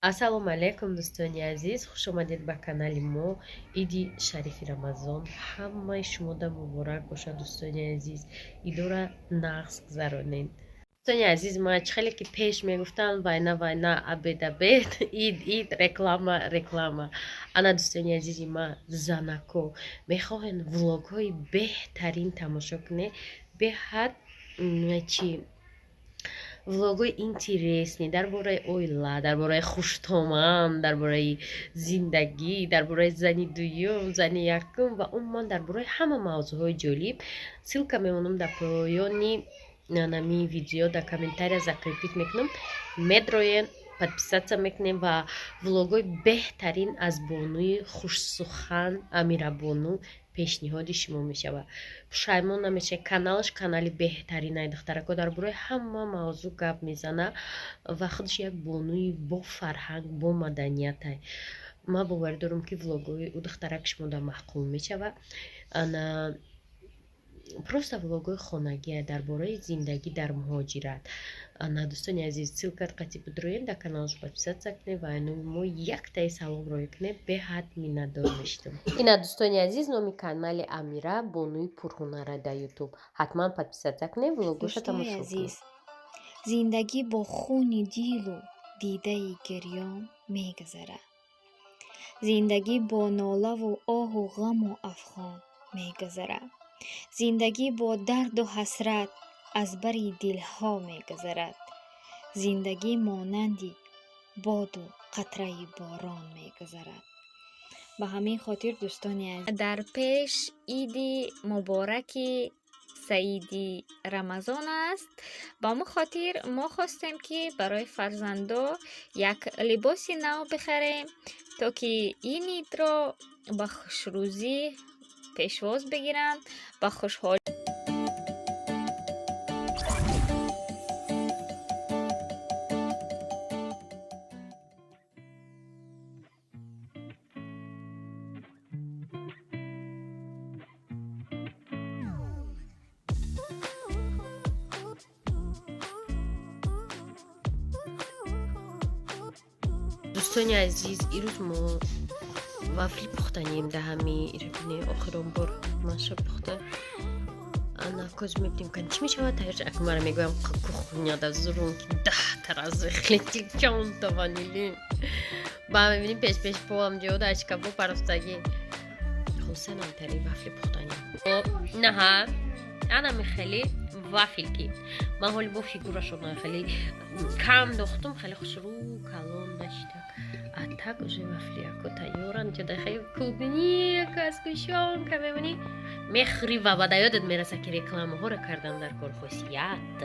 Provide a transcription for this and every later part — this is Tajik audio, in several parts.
Ассалому алайкум, дӯстони азиз, хушомадед ба канали мо. Иди шарифи Рамазон ҳамаи шумода муборак бошад, дӯстони азиз. Идора нағз гузаронед. Дӯстони азиз, ма чӣ хеле ки пеш мегуфтам, вайна вайна, обед обед, ид ид, реклама реклама. Ана, дӯстони азизи ма, занако, мехоҳем влогҳои беҳтарин тамошо кунед, беҳад чи влогҳои интересный дар бораи оила, дар бораи хуштоман, дар бораи зиндагӣ, дар бораи зани дуюм, зани якум ва умуман дар бораи ҳама мавзӯъҳои ҷолиб. Ссылка мемонам дар поёни нами видео, дар комментария закрепить мекунам. Медроен, подписаться мекунем ва влогҳои беҳтарин аз бонуи хушсухан Амирабону пешниҳоди шумо мешавад. Пушаймон намешавед. Каналаш канали беҳтаринай, духтарако, дар бораи ҳама мавзӯъ гап мезана ва худаш як бонуи бофарҳанг, бо маданиятай. Ман боварӣ дорам, ки влогҳои ӯ духтарак шумода маъқул мешавад. Ана, просто влогҳои хонагия дар бораи зиндагӣ дар муҳоҷират. Ана, дӯстони азиз, ссылка қати бидроен, дар каналаш подписаться кунед ва айноми мо яктаи салом роӣ кунед, беҳад миннатдор мешидам. Ина, дӯстони азиз, номи канали Амира бонуи пурҳунара дар Ютуб. Ҳатман подписаться кунед, влогоша Дӯстои тамошо кунед. азиз, зиндагӣ бо хуни дилу дидаи гирён мегузарад. Зиндагӣ бо нолаву оҳу ғаму афғон мегузарад. Зиндагӣ бо дарду ҳасрат аз бари дилҳо мегузарад. Зиндагӣ монанди боду қатраи борон мегузарад. Ба ҳамин хотир, дӯстони азиз, Дар пеш иди мубораки саиди Рамазон аст. Ба ҳамон хотир мо хостем, ки барои фарзандо як либоси нав бихарем, то ки ин идро ба хушрӯзӣ пешвоз бигиранд, ба хушҳолӣ. Дӯстони азиз, ирӯз мо вафли пухтанем. Да ҳами ирбине, охирон бор маша пухта. Ана, коз мебинем, кан чӣ мешавад. Тайёр акмара мегӯям, кухняда зурун ки 10та разрыхлитель, чонта ванилин ба мебинем, пеш пеш полам ҷода ашкабо парастагӣ. Хулоса, тари вафли пухтанем. Наҳа, анами хеле вафелки ман ҳоли бо фигурашон хеле кам дохтум, хеле хушрӯ калон нашитак. А так уже вафлияко тайёран. Ҷода хеле клубника, сгущёнка мемонӣ, мехӯрӣ ва ба ёдат мераса, ки рекламаҳоро кардан дар кор хосият.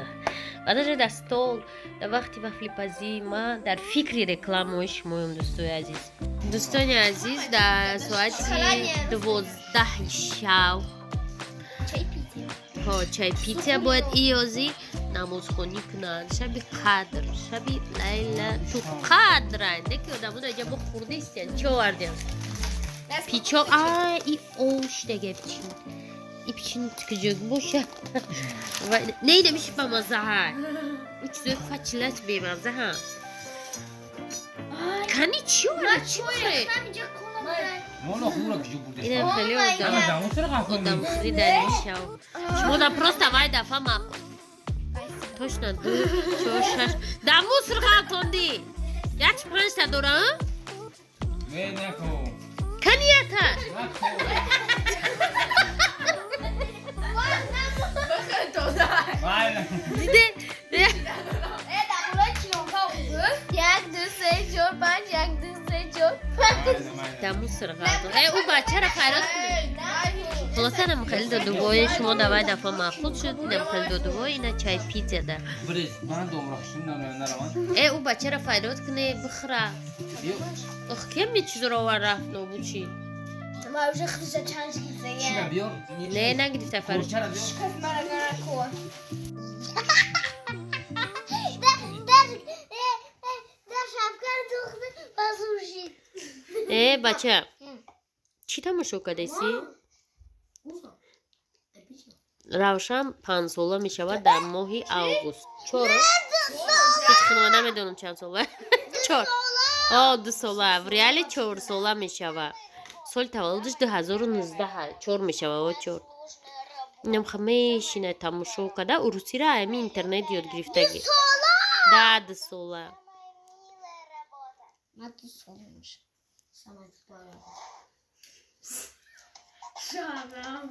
Ва даже дар стол, дар вақти вафлипазӣ ман дар фикри рекламаҳои шумоём, дӯстои азиз. Дӯстони азиз, дар соати 12-и шав ҳо чайпития бояд иёзӣ намозхонӣ кунанд. Шаби қадр, шаби лайлату қадра, не ки одамо дар ҷа бо хурдистиян. Чӣ овардиям? Пичо а и ош дега пичин, и пичин куҷо боша? Не, намиши, ба мазаҳа у чизои фачлач бемазаҳа. Кани чӣ овард, чӣ бихӯре? Инам хеле одамхӯрӣ дар ин шав. Шумо да просто вай дафа мақул. Точно ду, чор, шаш да мусор ғалтондӣ. Як панҷта дора, а? Канияташ. Диде? Як, ду, се, чор, панҷ, як, ду, се, чор, панҷ. Да мусор ғалтон. Э, ӯ бачаро файрод кунед. Хулоса, нам хеле додувои шумо давай дафа маъқул шуд. Инам хеле додувои, ина чай пития да. Э, ӯ бачаро файрод куне, бихӯра. Ох, кем чизоро овар рафт, нобуд чӣ? Ма уже хрижа чанд гирифтага. Не, нагирифта, фарод. Шикаст мара нако. Дар шапкар духт базуршид. Э, бача, чӣ тамошо кардеси? Равшан 5-сола мешавад дар моҳи август. Чор? Ҳеҷ хунова намедонам чанд сола. 4. О, 2 сола. В реале 4 сола мешава. Соли таваллудаш 2019, чор мешава, о, чор. Инам ха мешина, тамошо када, урусира ами интернет ёд гирифтагӣ. Да, 2 сола. Ма 2 сола меша. Сама тупая.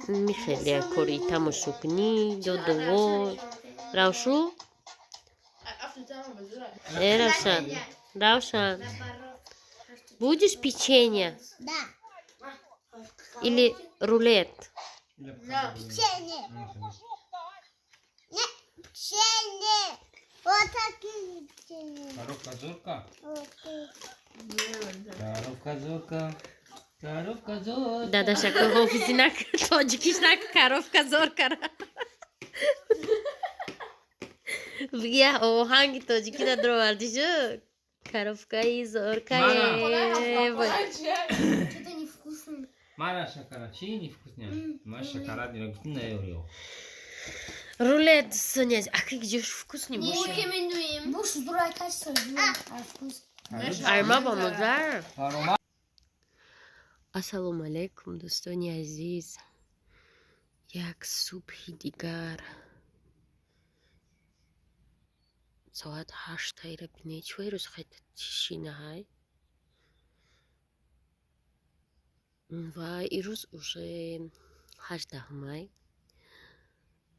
Михеле кори тамошо кунӣ, додово. Равшу? Э, Равшан, Равшан, будешь печенье? Да. Или рулет? Печенье. Не, печенье. Вот такие печенье. Коровка Зорка. Вот такие. Коровка Зорка. Коровка Зорка. Дадашако ҳофизи нак, тоҷикиш нак, коровка зоркара. Бигя оҳанги тоҷикӣ надровардишу. Коровкаи зоркае. Что-то невкусно. Мара шоколад. Чи невкусня? Ма шоколад не гуфтӣ, наёриё. Рулет, Соня, аки где ж вкусный боша. Рекомендуем. Буш дурак качество, а вкус. Айма ба мазар. Арома. Ассалому алайкум, дӯстони азиз. Як субҳи дигар. Соат 8-айра бинед. Чӣ рӯз хайта тишинаҳай? Ва ирӯз уже 18 май.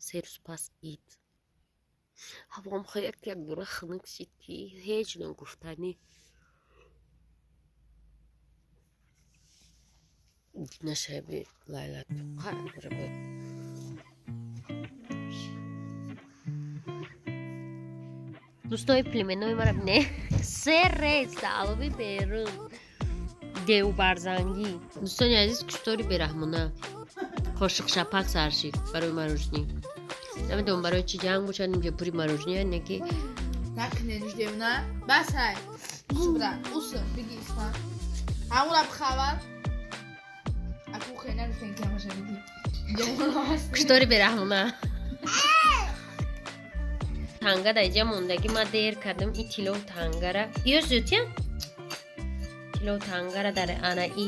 3 рӯз пас ид. Ҳавом як як бура хунук шид, ки ҳеҷ ногуфтанӣ. Дина шаби Лайлатулқадр буд. Дӯстои племенои мара бинед. Се рез алови берун. Девбарзангӣ. Дӯстони азиз, куштори бераҳмона. Қошиқшапак сар шид барои марожнӣ. Намедонам, барои чӣ ҷанг бошад, инҷо пури марожнӣ, не ки Накунед девна. Бас ҳай. Усубра, усу, биги исма. Ҳамура бихаван. Аку хена гуфтен ки ҳамаша биги. Куштори бераҳмона. Танга дар иҷа мондагӣ, ма дер кардам. И тиллоу тангара ё зиёдтия, тиллоу тангара дар ана и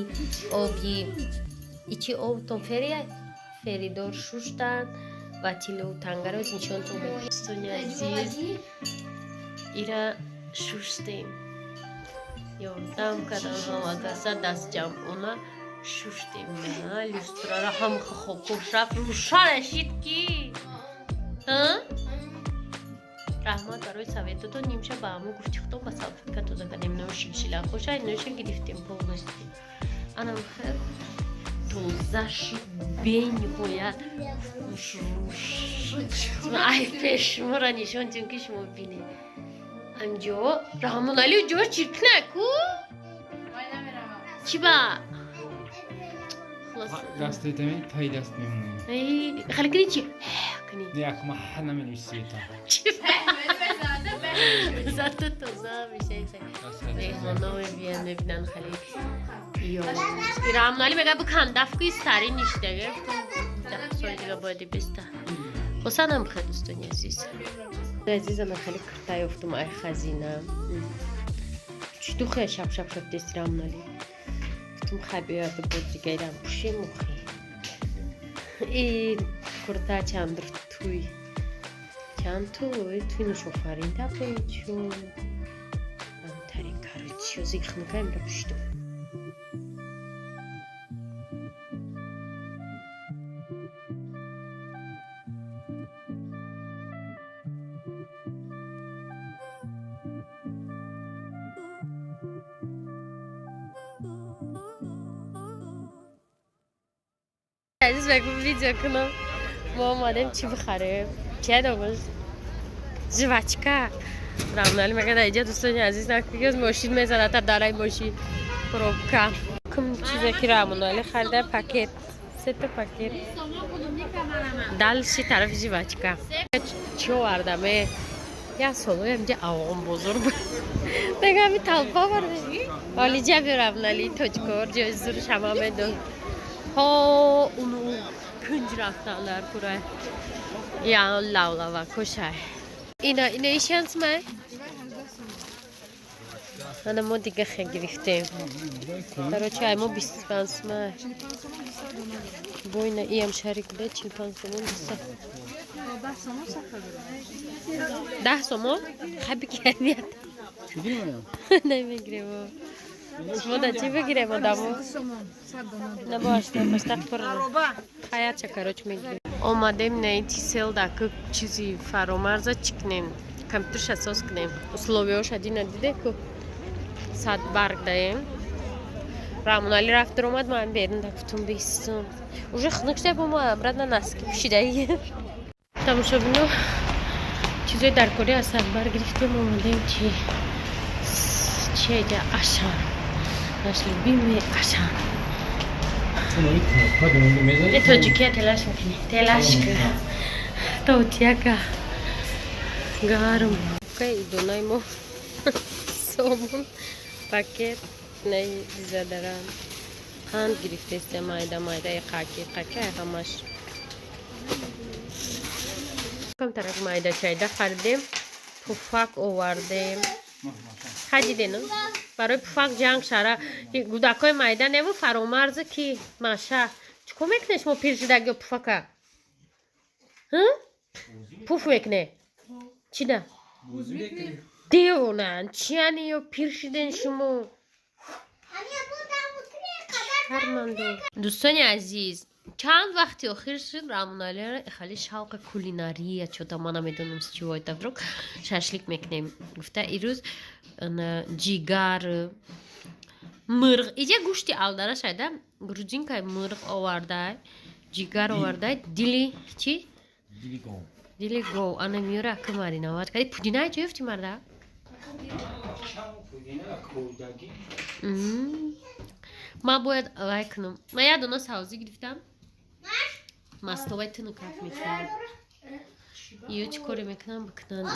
оби ичи обтон ферия феридор шуштанд ва тиллоу тангаро нишонтон медиҳам. Дӯстони азиз, ира шуштем, ёрдам кардам, ҳамакаса дастҷамъона шуштем. На люстрара ҳам хокуш рафт, рӯшана шид ки. Раҳмат барои советотон. Нимша ба ҳамон гуфти худо ба салфетка тоза кардем. Нош шилакоша ноша гирифтем полностью, анам хел тоза шид, бениҳоят хушрӯ. Ай, пеш шуморо нишон тем, ки шумо бинед. Анҷо Раҳмоналӣ ҷо чиркна ку чӣ ба. Дастаитами тай даст мемонем. Хеле кини чи кини. Не, ако ма ҳа наменависиета. Зато тоза мешаи. Меҳмоно мебиян, мебинанд, хеле ё Раҳмоналӣ мега, бикан даф ки сари ништа гирифтам. 10 соли дига бояди биста. Хусанам хел, дӯстони азиз. Азизам, хеле кирта ёфтум ай хазина. Чӣ духе шап шап шап дест Раҳмоналӣ. Гуфтум, хай биёяд, боз дигаирам пӯшем охи. И курта чандр туй. Чанд туй? Туй нушофарин тапечу. Амтари, короче, ӯзи хунукаем ра пӯшидум. Азиз, бегу видео кунам. Мо омадем чӣ бихарем? Чия домаш? Жвачка. Рамнали мега, дар иҷа, дӯстони азиз, накигиз мошин мезанад та дараи мошин пробка. Кум чизе ки Рамонали харида, пакет. Сета пакет. Дальше тарафи жвачка. Чӣ овардам? Э? Як солоям инҷа Афғон бозор буд. Мега, ами толпа варда. Олиҷа биё, Рамнали тоҷикор ҷои зурш ҳама медон. Ҳо, уну кунҷ рафтан дар курай. Я лавлава кошай. Ина ина ишанс май? Ана мо дига хе гирифтем. Короче, ай мо 25 сума. Бойна иам шарик буда 45 сомон 200. 10 сомон? Хай бигирем. Намегирем. Шумо да чӣ бигирем одамо? Набошта, башта пур. Хаяча, короче, мегирем. Омадем на Тисел да ку чизи фаромарза чӣ кунем? Компютерша соз кунем. Условияш дина диде ку сад барг даем. Раҳмоналӣ рафт омад, ман берун да гуфтум бистум. Уже хунук шуда, бо мо обратно носки пӯшидаи. Тамошобино, чизои даркорӣ аз садбарг гирифтем, омадем чи чеда Ашан. Наш любимый Ашан. Э тоҷикия телаш мекунӣ. Телашка. Таутияка. Гарм. Кай идонаи мо сомон пакет наи дезодорант. Қанд гирифтеста майда майда қаки қаки ҳамаш. Камтарак майда чайда харидем. Пуфак овардем. Хай дидену? Барои пуфак ҷанг шара. Гудакҳои майда неву фаромарза ки маша. Чӣ кор мекунед шумо пир шудагиё пуфака? Пуф мекуне? Чӣ да? Девона, чияни ё пир шуден шумо? Шармандо. Дӯстони азиз, чанд вақти охир шуд Рамоналиро хеле шавқи кулинария чота ман намедонам с чего это вдруг шашлик мекунем. Гуфта ирӯз ҷигар мирғ, иҷа гӯшти алдара шайда, грудинкаи мирғ овардай, ҷигар овардай, дили чӣ? Дили гов. Ана миёра ака мариноват кади пудинае чо ёфти марда? Ман бояд вай кунам. Ман як дона савзӣ гирифтам. Мастовай тину каф мекунам. Ё чӣ коре мекунам бикунанд.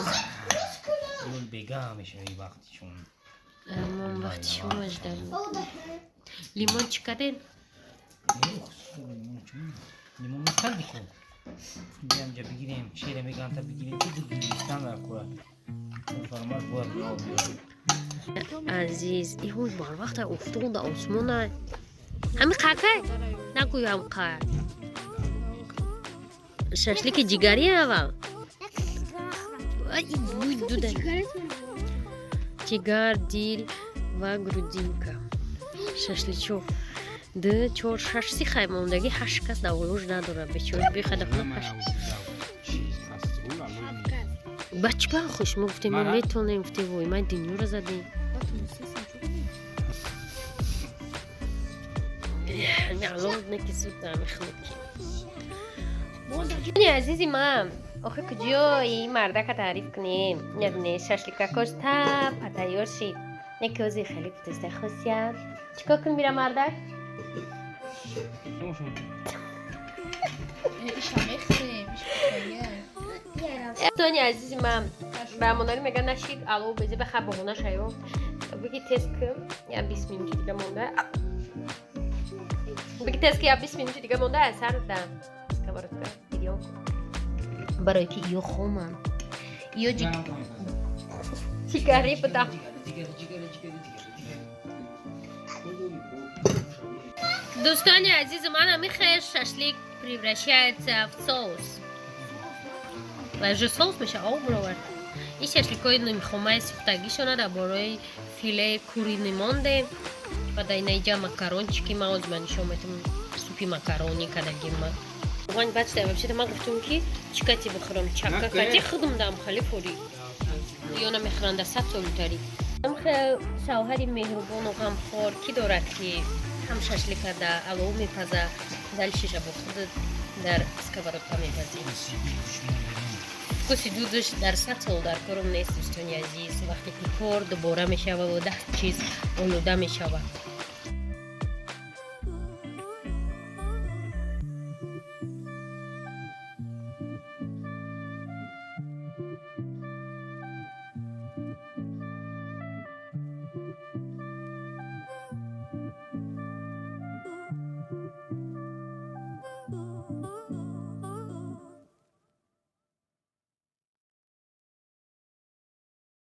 Ман вақти шумо ждам. Лимон чӣ кардем? Лимон накарди ку. Биям ҷа бигирем, шере меганта бигирем, ки гирифтан дар кора. Фармаз бояд Азиз, иҳои барвақта уфтода осмона. Ҳами қакай? Нагӯй ҳам қа. Шашлики ҷигари аввал. Ай, буй дуда. Ҷигар, дил ва грудинка. Шашличок. Ду, чор, шаш си хай мондагӣ ҳашт кас даволуш надорад. Бечора бихада хона ҳашт. Ба чӣ ба хуш мо гуфтем мо метонем, гуфтем вой ман дунёро задем. Азизи ман, охи куҷо ин мардака таъриф кунем? Набине шашликакош тапа тайёр шид. Яке ози хеле гуфтеста хосият. Чӣ кор кун мира мардак? Тони азизи ман, ба Монали мегӯяд нашид алов безе баха баҳона шаё. Биги тест ки я 20 минути дига монда. Биги тест ки я 20 минути дига монда, сар да сковородка гирён кун. Барои ки ё хоманд. Ё ҷигари буда. Дӯстони азизи ман, ҳамин хел шашлик превращается в соус. Ва уже соус меша об бировард. Ин шашликҳои нимхомаи сӯхтагишона дар бораи филе куриный мондем. Ва дар инаиҷа макарончики ман ҳозир ман нишон метавам супи макарони кардагим ман. Вань бачта, вообще-то ман гуфтум ки чӣ кати бихӯрам, чака кати худам дам хали фурӣ. Ё намехӯранд да 100 солитари. Хел шавҳари меҳрубону ғамхор кӣ дорад ки ҳам шашлика да алов мепаза, дальшиша бо худ дар сковородка мепазӣ. Вкуси дудаш дар 100 сол дар корум нест, дӯстони азиз. Вақте ки кор дубора мешава ва даст чиз олуда мешава.